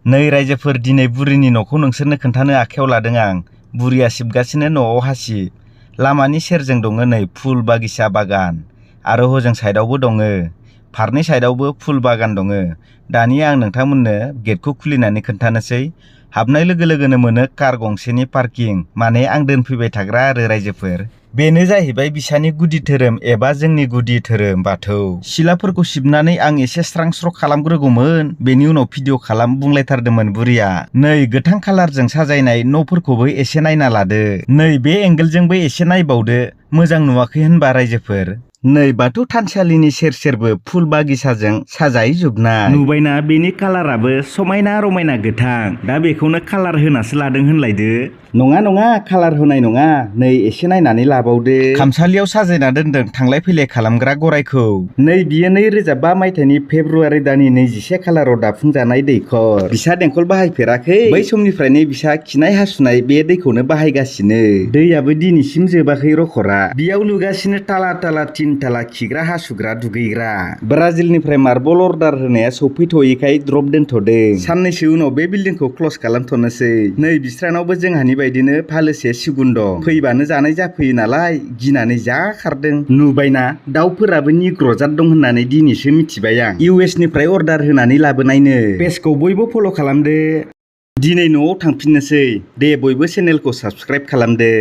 नै रायजोफोर दिनै बुरिनि न'खौ नोंसोरनो खोन्थानो आखायाव लादों आं। बुरिया सिबगासिनो न'आव हासिब। लामानि सेरजों दङ नै फुल बागिसा बागान आरो हजों साइडआवबो दङ। फारनै साइडआवबो फुल बागान दङ। दानिया आं नोंथांमोननो गेटखौ खुलिनानै खोन्थानोसै। हाबनाय लोगो लोगोनो मोनो कार गंसेनि पार्किं, माने आं दोनफैबाय थाग्रा आरो रायजोफोर। बेनो जाहैबाय बिसानि गुदि धोरोम एबा जोंनि गुदि धोरोम बाथौ। सिलाफोरखौ सिबनानै आं एसे स्रां स्र' खालामग्रोगौमोन, बेनि उनाव भिडिअ' खालाम बुंलायथारदोंमोन बुरिया। नै गोथां कालारजों साजायनाय न'फोरखौबो एसे नायना लादो। नै बे एंगेलजोंबो एसे नायबावदो, मोजां नुवाखै होनबा रायजोफोर। नै बाथौ थानसालिनि सेर सेरबो फुल बागिसाजों साजायजोबनाय। नुबायना बेनि कालाराबो समायना रमायना गोथां। दा बेखौनो कालार होनासो लादों होनलायदो। नङा नङा, कालार होनाय नङा। नै एसे नायनानै लाबावदो। खामसालियाव साजायना दोनदों थांलाय फैलाय खालामग्रा गरायखौ। नै बियो 2005 मायथाइनि फेब्रुवारि दाननि 21 खालाराव दाफुंजानाय दैखर। बिसा देंखल बाहायफेराखै। बै समनिफ्रायनो बिसा खिनाय हासुनाय बे दैखौनो बाहायगासिनो। दैयाबो दिनैसिम जोबाखै रखरा। बियाव लुगासिनो ताला ताला तिनताला खिग्रा हासुग्रा दुगैग्रा। ब्राजिलनिफ्राय मार्बल अर्डार होनाया सफैथ'यैखाय द्रप दोनथ'दों। साननैसो उनाव बे बिल्डिंखौ क्लस खालामथ'नोसै। नै बिस्रानावबो जोंहानि बायदिनो फालोसे सिगुन दं। फैबानो जानाय जाफैयो नालाय गिनानै जा खारदों। नुबायना दाउफोराबो निग्रजात दं होननानै दिनैसो मिथिबाय आं। US निफ्राय अर्डार होनानै लाबोनायनो। पेजखौ बयबो फल' खालामदो। दिनै न'आव थांफिननोसै। दे बयबो चेनेलखौ साबस्क्राइब खालामदो।